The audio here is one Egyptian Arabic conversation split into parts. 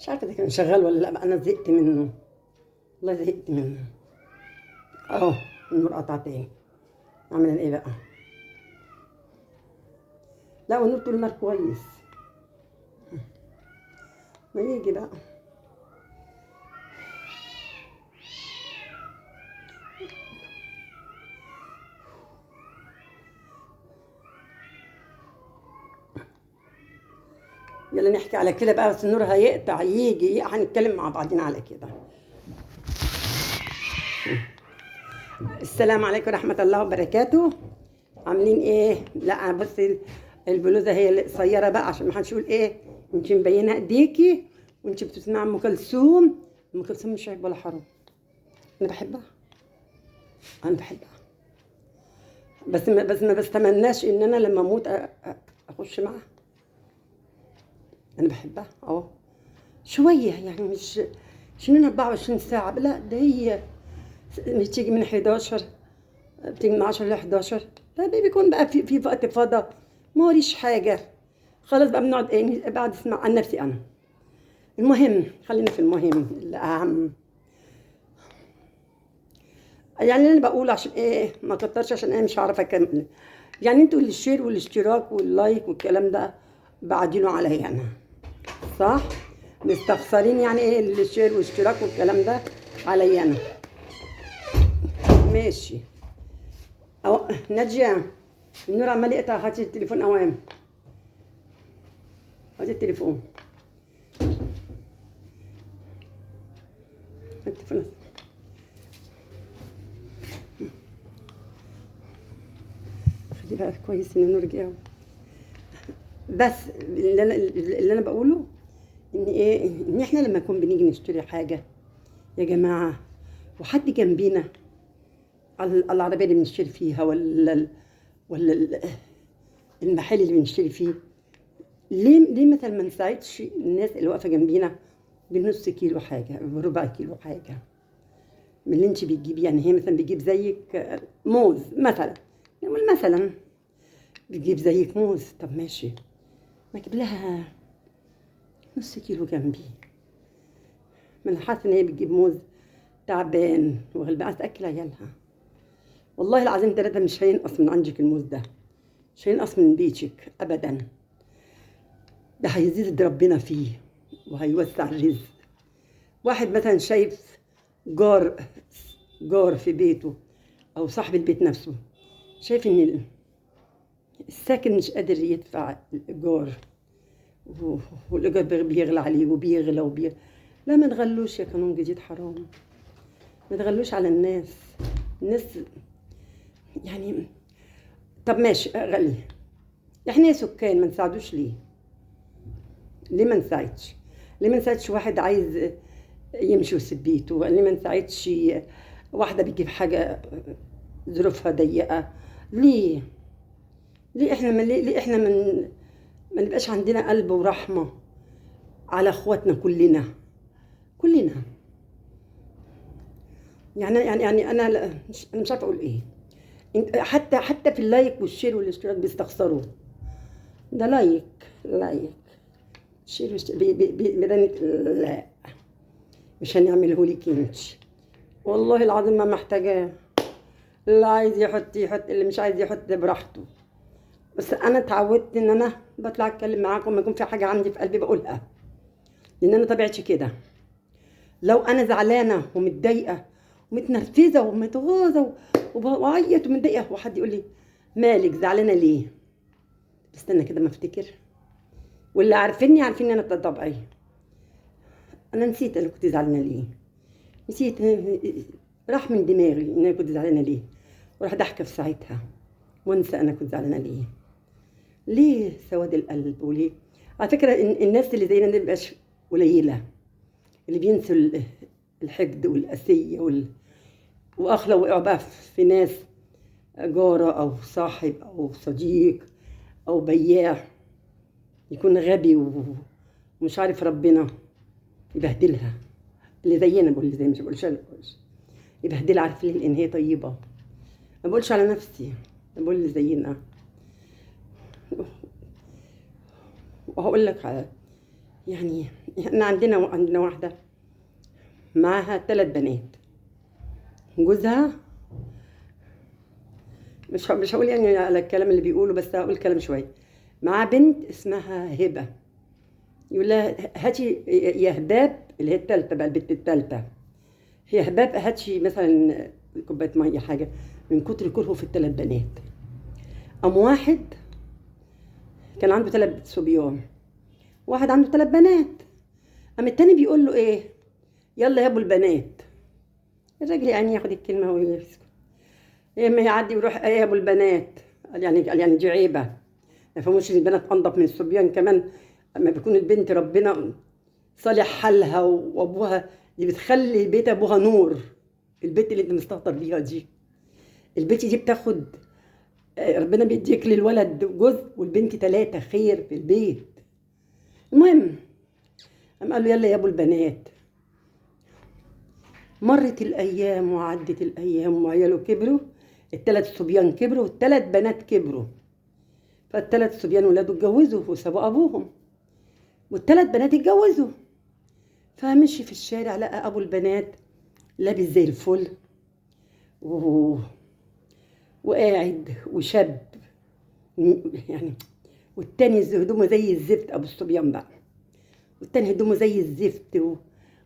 مش عارفه اذا كان شغال ولا لا بقى، انا زهقت منه والله، زهقت منه. اهو النور قطع تاني، اعمل ايه بقى؟ لا والنور طول النهار كويس، ما يجي بقى. يلا نحكي على كده بقى، بس النور هيقطع يجي، هنتكلم مع بعضنا على كده. السلام عليكم ورحمة الله وبركاته. عاملين ايه؟ لا بصي البلوزة هي اللي قصيرة بقى عشان ما حدش يقول ايه انت مبينة ايديكي وانت بتسمعي ام كلثوم. ام كلثوم مش عيب ولا حرام، انا بحبها، انا بحبها، بس ما بستمناش ان انا لما اموت اخش معاها. انا بحبها اهو شوية، يعني مش ان 24 ساعة، لا ده هي بتيجي من 11، بتيجي من 10 ل 11، فبيكون بقى في وقت فضا، ما وريش حاجة خلاص بقى، بنقعد ايه بعد اسمع عن نفسي انا. المهم خلينا في المهم الاهم، يعني انا بقول عشان ايه ما كترش، عشان ايه مش هعرف اكمل. يعني انتوا ال share والاشتراك وال like والكلام ده بعدينه عليا انا، صح؟ مستخسرين يعني ايه ال share والاشتراك والكلام ده عليا انا، ماشي. أو نادية النور عمال يقطع، هاتي التليفون اوام، هاتي التليفون، التليفون. خلي بقى كويس ان النور جه. بس اللي انا بقوله ان ايه، ان احنا لما نكون بنيجي نشتري حاجة يا جماعة وحد جنبينا على العربية اللي بنشتري فيها ولا المحل اللي بنشتري فيه، ليه مثلا ما نساعدش الناس اللي واقفة جنبينا بنص كيلو حاجة، بربع كيلو حاجة من اللي انت بتجيبيه؟ يعني هي مثلا بتجيب زيك موز مثلا، نقول مثلا بتجيب زيك موز، طب ماشي ما اجيب لها نص كيلو جنبي، ما انا حاسه ان هي بتجيب موز تعبان وغلبان، عايزه تاكل عيالها. والله العظيم ثلاثة مش هينقص من عندك الموز ده، مش هينقص من بيتك ابدا، ده هيزيد ربنا فيه وهيوسع الرزق. واحد مثلا شايف جار في بيته او صاحب البيت نفسه، شايف ان الساكن مش قادر يدفع الايجار والايجار بيغلى عليه وبيغلى وبيغلى، لا ما تغلوش يا قانون جديد، حرام، ما تغلوش على الناس. الناس يعني طب ماشي غلي، احنا سكان ما نساعدوش ليه؟ ليه ما نساعدش؟ ليه ما نساعدش واحد عايز يمشي ويسيب بيته؟ ليه ما نساعدش واحدة بتجيب حاجة ظروفها ضيقه؟ ليه؟ ليه احنا ليه احنا ما نبقاش عندنا قلب ورحمة على اخواتنا كلنا كلنا؟ يعني يعني يعني انا مش عارفه اقول ايه. حتى في ال like وال share والاشتراك بيستخسروا، ده like share لا مش هنعمله لك انت، والله العظيم ما محتاجاه، اللي عايز يحط يحط، اللي مش عايز يحط براحته. بس انا اتعودت ان انا بطلع اتكلم معاكم لما يكون في حاجة عندي في قلبي بقولها، لان انا طبيعتي كده. لو انا زعلانة ومتضايقه ومتنرفزه ومتغاظه وبعيط ومتضايقه وحد يقول لي مالك زعلانة ليه، استنى كده ما افتكر، واللي عارفيني عارفين ان انا طبيعية، انا نسيت انا كنت زعلانة ليه، نسيت، راح من دماغي ان انا كنت زعلانة ليه، وراح ضحكه في ساعتها وانسى انا كنت زعلانة ليه. ليه سواد القلب؟ وليه على فكرة الناس اللي زينا ما بيبقاش قليله، اللي بينسوا الحقد والقسيه واخلوا وقعوا بقى في ناس جاره او صاحب او صديق او بياع يكون غبي ومش عارف ربنا يبهدلها. اللي زينا بقول، اللي زي مش بقولش يبهدلها، عارف ليه؟ لان هي طيبة. ما بقولش على نفسي، بقول اللي زينا. وهقول لك على يعني احنا عندنا واحدة معاها 3 بنات، جوزها مش هقول يعني على الكلام اللي بيقوله، بس هقول كلام شوية. معاه بنت اسمها هبه، يقول لها هاتي يا هباب، اللي هي التالتة بقى، البنت التالتة، هي هباب هاتي مثلا كوباية مية حاجة، من كتر كرهه في ال3 بنات. قام واحد كان عنده 3 صبيان، واحد عنده 3 بنات، قام التاني بيقول له ايه، يلا يا ابو البنات. الراجل يعني ياخد الكلمة ويسكت، يا اما يعدي ويروح ايه يا ابو البنات، قال يعني دي عيبه، ما فهموش ان البنات انضف من الصبيان كمان. اما بيكون البنت ربنا صالح حالها وابوها، دي بتخلي بيت ابوها نور. البيت اللي انت مستهتر بيها دي، البيت دي بتاخد ربنا بيديك للولد جزء والبنت 3 خير في البيت. المهم قام قال له يلا يا ابو البنات. مرت الايام وعدت الايام وعياله كبروا، ال3 صبيان كبروا وال3 بنات كبروا. فال3 صبيان ولاده اتجوزوا وسابوا ابوهم، وال3 بنات اتجوزوا. فمشي في الشارع لقى ابو البنات لابس زي الفل وقاعد وشاب يعني، والتاني هدومه زي الزفت، ابو الصبيان بقى، والتاني هدومه زي الزفت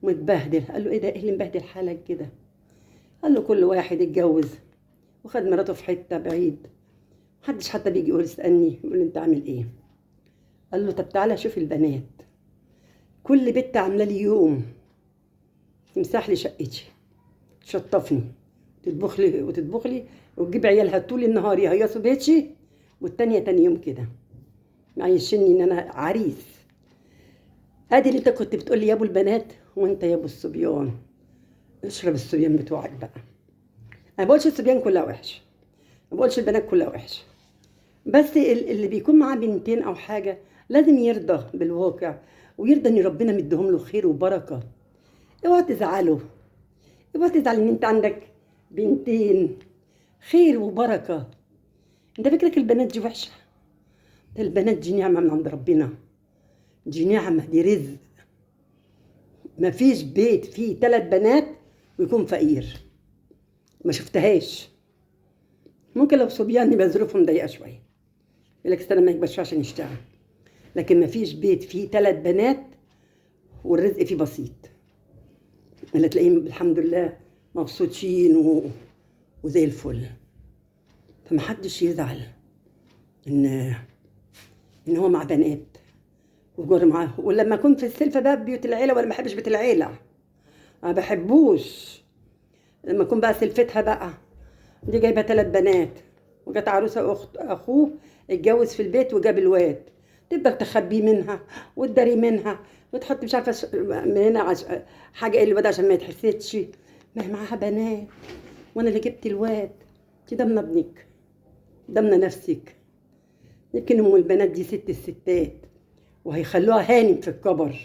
ومتبهدل. قال له ايه ده، ايه اللي مبهدل حالك كده؟ قال له كل واحد اتجوز وخد مراته في حتة بعيد، محدش حتى بيجي يقول يسالني يقول انت عامل ايه. قال له طب تعالى شوف البنات، كل بنت عامله لي يوم، تمسح لي شقتي، تشطفني، تطبخ لي وتطبخ لي، وتجيب عيالها طول النهار يهيصوا بيتي، والتانية تاني يوم كده معيشني ان انا عريس. ادي اللي انت كنت بتقول لي يا ابو البنات وانت يا ابو الصبيان. اشرب الصبيان بتوعك بقى. انا ما بقولش الصبيان كلها وحش، ما بقولش البنات كلها وحش، بس اللي بيكون معاه بنتين او حاجة لازم يرضى بالواقع، ويرضى ان ربنا مديهم له خير وبركة. اوعى تزعلوا، اوعى تزعل ان انت عندك بنتين خير وبركة. انت فكرك البنات دي وحشة؟ ده البنات دي نعمه من عند ربنا، دي نعمه، دي رزق. مفيش بيت فيه 3 بنات ويكون فقير، ما شفتهاش. ممكن لو صبيان يبقى ظروفهم ضيقه شوية، يقول لك استنى ما يكبرش عشان يشتغل، لكن مفيش بيت فيه 3 بنات والرزق فيه بسيط، اللي تلاقيهم الحمد لله مبسوطين وزي الفل. فمحدش يزعل ان هو مع بنات وجار معاه. ولما كنت في السلفه بقى بيوت العيلة، وانا ما بحبش بيت العيلة، ما بحبوش. لما اكون بقى سلفتها بقى دي جايبه 3 بنات، وجت عروسه اخت اخوه اتجوز في البيت وجاب الواد، تفضل تخبيه منها وتداري منها وتحط مش عارفه من هنا حاجة ايه الواد عشان ما يتحسدش، ما هي معاها بنات وانا اللي جبت الواد. انت ضامنه ابنك، ضامنه نفسك. يمكن ام البنات دي ست الستات وهيخلوها هانم في الكبر،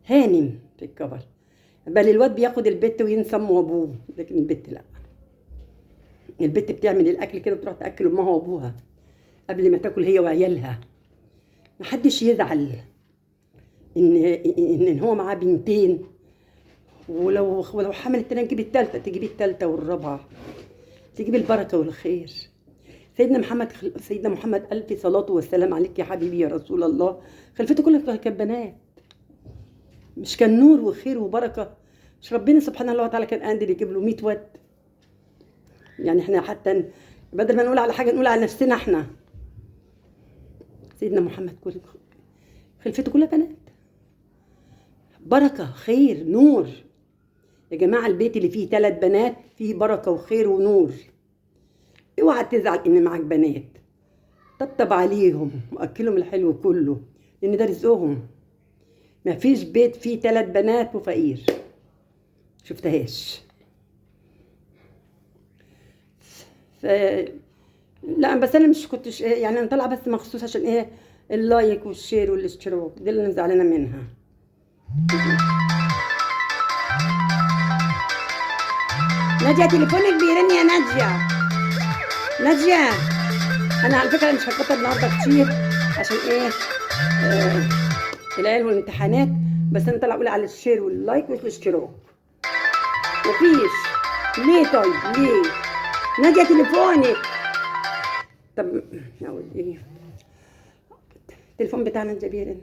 هانم في الكبر. بل الواد بياخد البت وينسى امه وابوه، لكن البت لا، البت بتعمل الاكل كده وتروح تاكل امها وابوها قبل ما تاكل هي وعيالها. محدش يزعل ان هو معاه بنتين، ولو حملت تانية تجيب التالتة، تجيب التالتة والرابعة، تجيب البركة والخير. سيدنا محمد ألف صلاة والسلام عليك يا حبيبي يا رسول الله، خلفته كلها كانت بنات، مش كان نور وخير وبركة؟ مش ربنا سبحانه الله وتعالى كان قادر يجيب له 100 واد؟ يعني احنا حتى بدل ما نقول على حاجة نقول على نفسنا احنا. سيدنا محمد كل خلفته كلها بنات، بركة خير نور. يا جماعة البيت اللي فيه 3 بنات فيه بركة وخير ونور. اوعى تزعل ان معاك بنات، طبطب عليهم واكلهم الحلو كله، لان ده رزقهم. مفيش بيت فيه 3 بنات وفقير، شفتهاش. ف لا بس انا مش كنتش يعني انا طالعه بس مخصوص عشان ايه؟ ال like وال share والاشتراك، دي اللي انا زعلانة منها. ناديه تليفونك بيرن يا ناديه. ناديه انا على فكرة مش هكتر النهارده كتير عشان ايه؟ العيال والامتحانات. بس انا طالعه اقول على ال share وال like والاشتراك. مفيش. ليه طيب؟ ليه؟ ناديه تليفونك. طب اقول ايه؟ التليفون بتاعنا ناديه بيرن.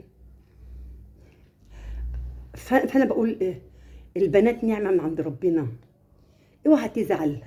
فانا بقول إيه؟ البنات نعمه من عند ربنا، اوعى تزعل.